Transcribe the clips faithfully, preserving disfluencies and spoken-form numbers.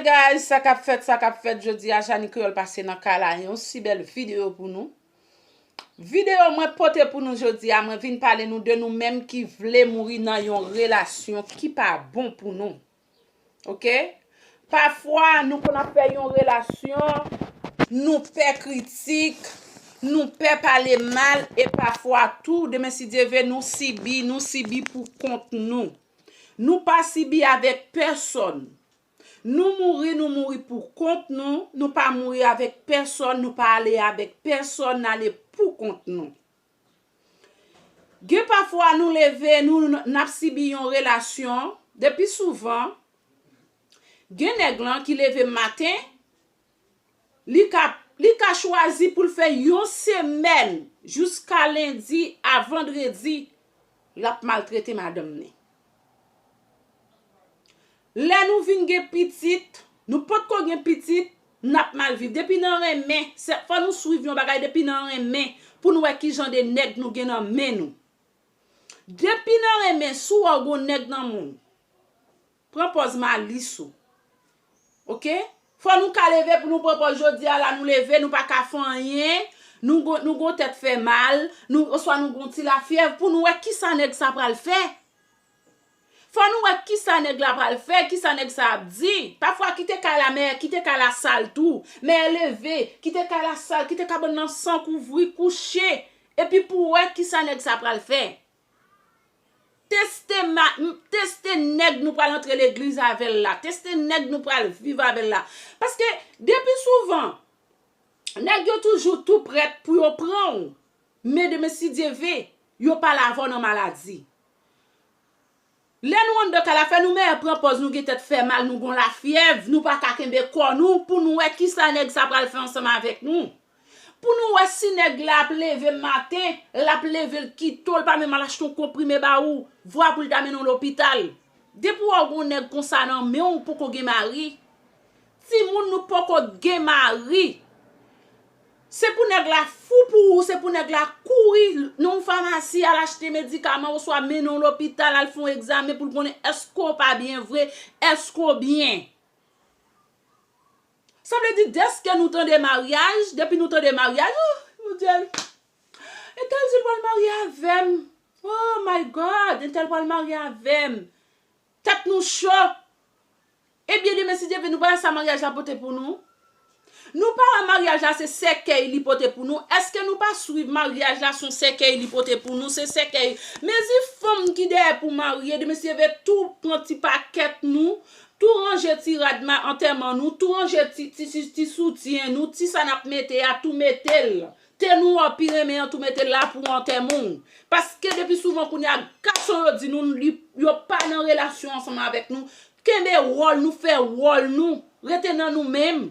Guys, sa k ap fèt, sa k ap fèt, jodi a Jani Kreyòl pase nan kay la, yon si bèl videyo pou nou. Videyo mwen pote pou nou jodi a, mwen vin pale nou de nou menm ki vle mouri nan yon relasyon ki pa bon pou nou. Oke? Pafwa, nou konn ap fè yon relasyon, nou pè kritik, nou pè pale mal, e pafwa tou, demen si Dye vle, nou sibi, nou sibi pou kont nou. Nou pa sibi avèk pèsòn. Nou mouri, nou mouri pou kont nou, nou pa mouri avèk pèsòn, nou pa ale avèk pèsòn, n ale pou kont nou. Gen pafwa nou leve, nou n ap sibi yon relasyon, depi souvan, gen nèg lan ki leve maten, li ka, li ka chwazi pou l fè yon semèn, jiska lendi a vandredi, l ap maltrete madanm ni. Lè nou vin gen pitit, nou potko gen pitit, n ap mal viv. Depi nan renmen, se, fò nou swiv yon bagay depi nan renmen pou nou wè ki jan de nèg nou gen nan men nou. Depi nan renmen, si w wè w gon nèg nan men w, pran pòz malis ou. Oke? Fò nou ka leve pou nou pran pòz jodi a la, nou leve, nou pa ka fè anyen, nou gon, nou gon tèt fè mal, nou, oswa nou gon ti lafyèv, pou nou wè kisa nèg sa pral fè. Fò nou wè kisa nèg la pral fè, kisa nèg sa ap di. Pafwa, kite kay la, mè, kite kay la sal tou. Mè leve, kite kay la sal, kite kabann nan san kouvri, kouche. Epi pou wè kisa nèg sa pral fè. Teste ma, teste nèg nou pral antre legliz avè l la. Teste nèg nou pral viv avè l la. Paske, depi souvan, nèg yo toujou tou prèt pou yo pran w. Men demen si Dye vle, yo pa la avè w nan maladi. Lè nou anndan kay la, fè nou mèyè pran pòz nou gen tèt fè mal, nou gon lafyèv, nou pa ka kenbe kò nou, pou nou wè kisa nèg sa pral fè ansanm avèk nou. Pou nou wè si nèg la ap leve maten, l ap leve l kite w, l pa menm al achte yon konprime ba ou, vwa pou l ta mennen w lopital. Depi w wè w gon nèg konsa nan men w, ou poko gen mari. Timoun nou poko gen mari. Se pou nèg la fou pou ou, se pou nèg la kouri nan yon famasi al achte medikaman oswa mennen w lopital al fè yon egzamen pou l konnen èske w pa byen vre, èske w byen. Sa vle di, dèske nou tande maryaj, depi nou tande maryaj, oh, Bondye, entèl di l pral marye avè m. Oh my God, entèl pral marye avè m. Tèt nou cho. Ebyen, demen, si Dye vle, nou pa wè sa maryaj la pote pou nou. Nou pa wè maryaj la se sèkèy li pote pou nou. Èske nou pa swiv maryaj la se yon sèkèy li pote pou nou? Se sèkèy. Mezi fanm ki dèyè pou marye, demen, si Dye vle, tou pran ti pakèt nou, tou ranje ti rad ma, antèman nou, tou ranje ti, ti, ti, ti soutyen nou, ti sa n ap mete a, tou mete l. Te nou wè w pi renmen an tou mete l la pou antèman w. Paske depi souvan kounye a, gason yo di nou, li, yo pa nan relasyon ansanm avèk nou. Kenbe wòl nou, fè wòl nou. Rete nan nou menm.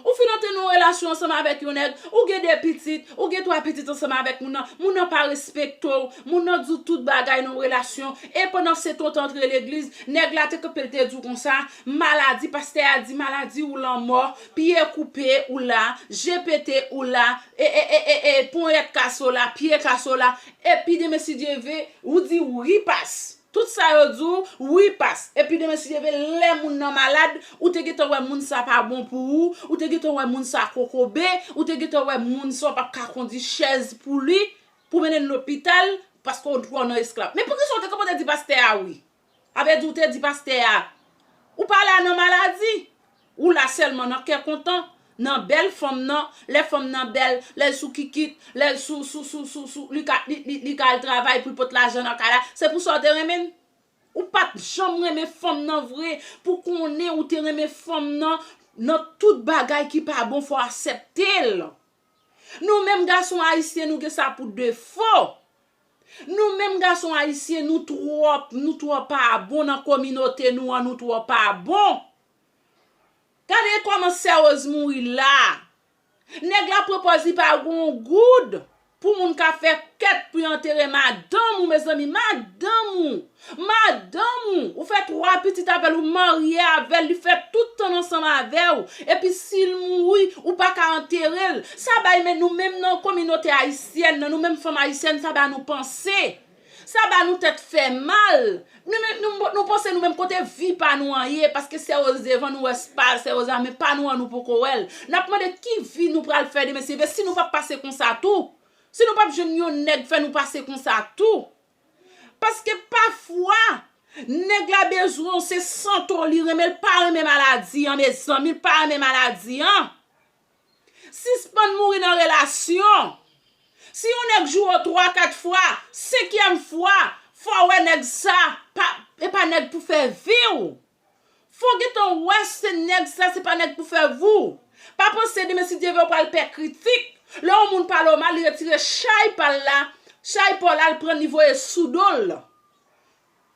Ou fin antre nan yon relasyon ansanm avèk yon nèg, ou gen de pitit, ou gen twa pitit ansanm avèk moun nan, moun nan pa respekte w, moun nan di w tout bagay nan yon relasyon, e pandan se tan w te antre legliz, nèg la te kanpe l te di w konsa, maladi, pastè a di maladi ou lanmò, pye koupe ou la, je pete ou la, e, e, e, e, e, ponyèt kase w la, pye kase w la, epi demen si Dye vle, ou di wi pas. Tout sa yo di w, wi pas. Epi demen si Dye vle, lè moun nan malad, ou te gentan wè moun sa pa bon pou ou, ou te gentan wè moun sa kokobe, ou te gentan wè moun sa w p ap ka kondi chèz pou li, pou mennen l lopital, paske w twò nan esklav. Men poukisa w te kanpe w te di pastè a wi? Avè di w te di pastè a, ou pa la nan maladi. Ou la sèlman nan kè kontan, nan bèl fanm nan, lè fanm nan bèl, lè l sou kikit, lè l sou, sou, sou, sou, sou, li ka, li, li, li ka al travay pou l pot lajan nan kay la. Se pou sa w te renmen l? Ou pa t janm renmen fanm nan vre, pou konnen ou te renmen fanm nan, nan tout bagay ki pa bon, fò w aksepte l. Nou menm gason ayisyen, nou gen sa pou defo. Nou menm gason ayisyen, nou twò, nou twò pa bon nan kominote nou an, nou twò pa bon. Gade kòman sè Rose mouri la. Nèg la pran pòz li pa gon goud pou moun ka fè kèt pou y antere madanm ou, mezanmi, madanm ou. Madanm ou, ou fè twa pitit avè l, ou marye avè l, li fè tout tan ansanm avè w. Epi si l mouri, ou pa ka antere l. Sa bay men nou menm nan kominote ayisyèn nan, nou menm fanm ayisyèn, sa bay nou panse. Sa ba nou tèt fè mal. Nou, nou, nou, nou panse nou menm kote vi pa nou an ye, paske sè Rose devan nou wè pa sè Rose la, men pa nou an nou poko wè l. N ap mande ki vi nou pral fè demen, se si nou p ap pase konsa tou. Si nou p ap jwenn yon nèg fè nou pase konsa tou. Paske pafwa, nèg la bezwen w, se santo li renmen, l pa renmen maladi an, mezanmi, l pa renmen maladi an. Sispann mouri nan relasyon. Si yon nèg joure w twa, kat fwa, senkyèm fwa, fò w wè nèg sa, pa, e pa nèg pou fè vi w. Fò w gentan wè se nèg sa, se pa nèg pou fè vi w. Pa panse demen si Dye vle w pral pè kritik. Lè yon moun pale w mal, li retire chay pa l la, chay pa w la, l pran l, li voye sou do l.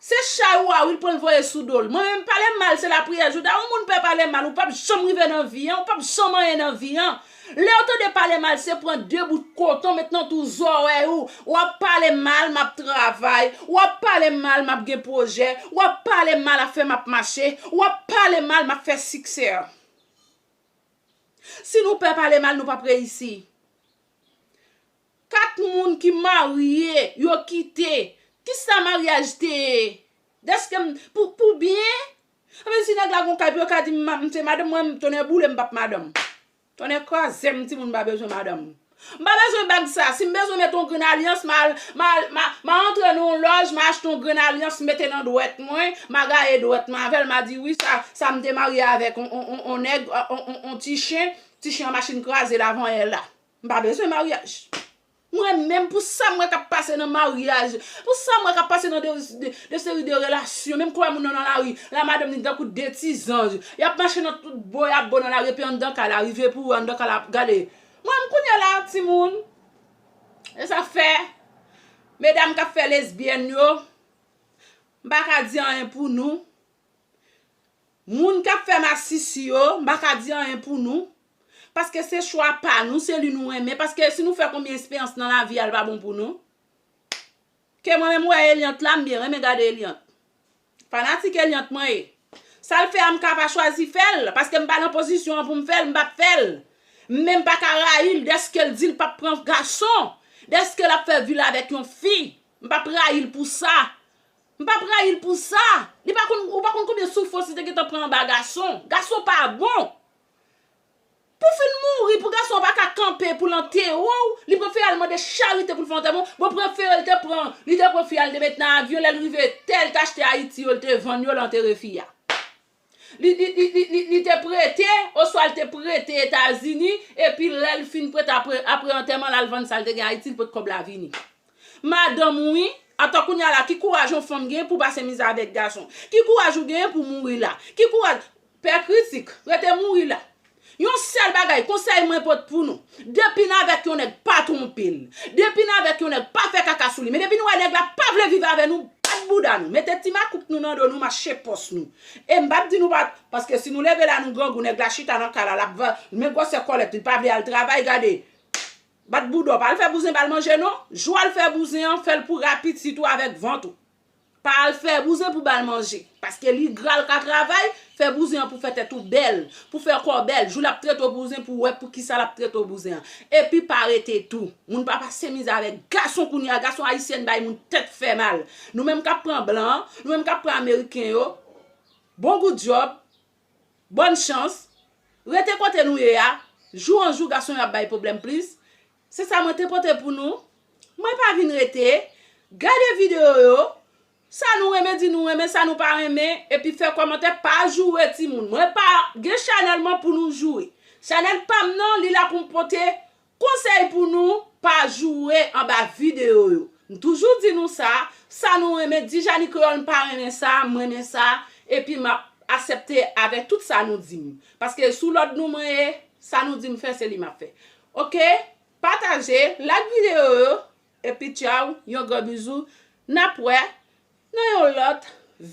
Se chay ou a wi, l pran l voye sou do l. Mwen menm, pale m mal, se lapriyè. Jouda yon moun pè pale m mal, ou p ap janm rive nan vi an, ou p ap janm anyen nan vi an. Lè w tande pale mal, se pran de bout koton, met nan tou zòrèy ou. W ap pale m mal, m ap travay. W ap pale m mal, m ap gen pwojè. W ap pale m mal, afè m ap mache. W ap pale m mal, m ap fè siksè. Si nou pè pale mal, nou p ap reyisi. Kat moun ki marye, yo kite. Kisa maryaj te ye? Dèske m, pou, pou byen? Anben, si nèg la gon kay pou yo ka di m, m se madanm mwen, tonnè boule m p ap madanm. Tonnè kraze m, timoun, m pa bezwen madanm. M pa bezwen bag sa. Si m bezwen mete yon grenn alyans, m a, m a, m a, m a antre nan yon lòj, m a achte yon grenn alyans, m mete nan dwèt mwen, m a gaye dwèt mwen avè l, m a di, wi, sa, sa m te marye avèk on, on, on, on nèg, on, on, on, on ti chen, ti chen an machin kraze l avan yè la. M pa bezwen maryaj. Mwen menm, pou sa m wè k ap pase nan maryaj, pou sa m wè k ap pase nan de, de, de seri de relasyon, menm kwè moun nan nan lari, la madanm li tankou de ti zanj. Y ap mache nan tout bò, y ap bò nan lari, epi anndan kay la, rive pou anndan kay la, gade. Mwen menm kounye a la, timoun, e sa fè, medam k ap fè lesbyèn yo, m pa ka di anyen pou nou. Moun k ap fè masisi yo, m pa ka di anyen pou nou. Paske se chwa pa nou, se li nou renmen. Paske si nou fè konbyen esperyans nan lavi a, l pa bon pou nou. Ke mwen menm wè Eliante la, m byen renmen gade Eliante. Fanatik Eliante mwen ye. Sa l fè a, m ka pa chwazi fè l, paske m pa nan pozisyon an pou m fè l, m p ap fè l. Men m pa ka rayi l dèske l di l p ap pran gason, dèske l ap fè vi l avèk yon fi. M p ap rayi l pou sa. M p ap rayi l pou sa. Li pa konn, ou pa konn konbyen soufrans li te gentan pran anba gason. Gason pa bon. Pou fin mouri, pou gason an pa ka kanpe pou l antere w, li prefere al mande charite pou l fè antèman. Bon, prefere l te pran, li te pran fi a, l te met nan avyon, lè l rive tè, l te achte Ayiti yo, l te vann yo, l antere fi a. Li, li, li, li, li, li te prete, oswa l te prete Etazini, epi lè l fin prete apre, apre antèman, l al vann sa l te gen Ayiti, l pot kòb la vini. Madanm ou wi, ata kounye a la, ki kouraj yon fanm gen pou pase mizè avèk gason? Ki kouraj ou gen pou mouri la? Ki kouraj, pè kritik, rete mouri la. Yon sèl bagay, konsèy mwen pot pou nou. Depi n avèk yon nèg, pa twonpe l. Depi n avèk yon nèg, pa fè kaka sou li. Men depi nou wè nèg la pa vle viv avè nou, bat bouda nou. Mete ti makout nou nan do nou, mache pòs nou. E m p ap di nou pa, paske si nou leve la, nou grangou, nèg la chita nan kay la, l ap va, men gwosè kòlèt li, pa vle al travay, gade. Bat bouda w, pa al fè bouzen ba l manje non. Jou w al fè bouzen an, fè l pou ra pitit ou avèk vant ou. Pa al fè bouzen pou ba l manje. Paske li gra, l ka travay, fè bouzen an pou fè tèt ou bèl, pou fè kò w bèl. Jou l ap trete w bouzen pou w wè pou kisa l ap trete w bouzen an. Epi pa rete tou. Moun pa pase mizè avèk gason kounye a, gason ayisyen bay moun tèt fè mal. Nou menm k ap pran blan an, nou menm k ap pran ameriken yo, bon gout djòb, bòn chans, rete kote nou ye a, jou an jou gason yo ap bay pwoblèm plis. Se sa mwen te pote pou nou. Mwen pa vin rete. Gade videyo yo. Sa nou renmen, di nou renmen, sa nou pa renmen, epi fè kòmantè, pa joure timoun. Mwen pa gen chanèl mwen pou nou joure. Chanèl pa m nan, li la pou m pote konsèy pou nou, pa joure anba videyo yo. M toujou di nou sa, sa nou renmen, Dijani Kreyòl, m pa renmen sa, m renmen sa, epi m ap aksepte avèk tout sa nou di m. Paske sou lòd nou mwen ye, sa nou di m fè, se li m ap fè. Oke? Pataje, like videyo yo, epi tchaw, yon gran bizou. N ap wè nan yon lòt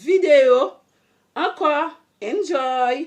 videyo ankò. Enjoy!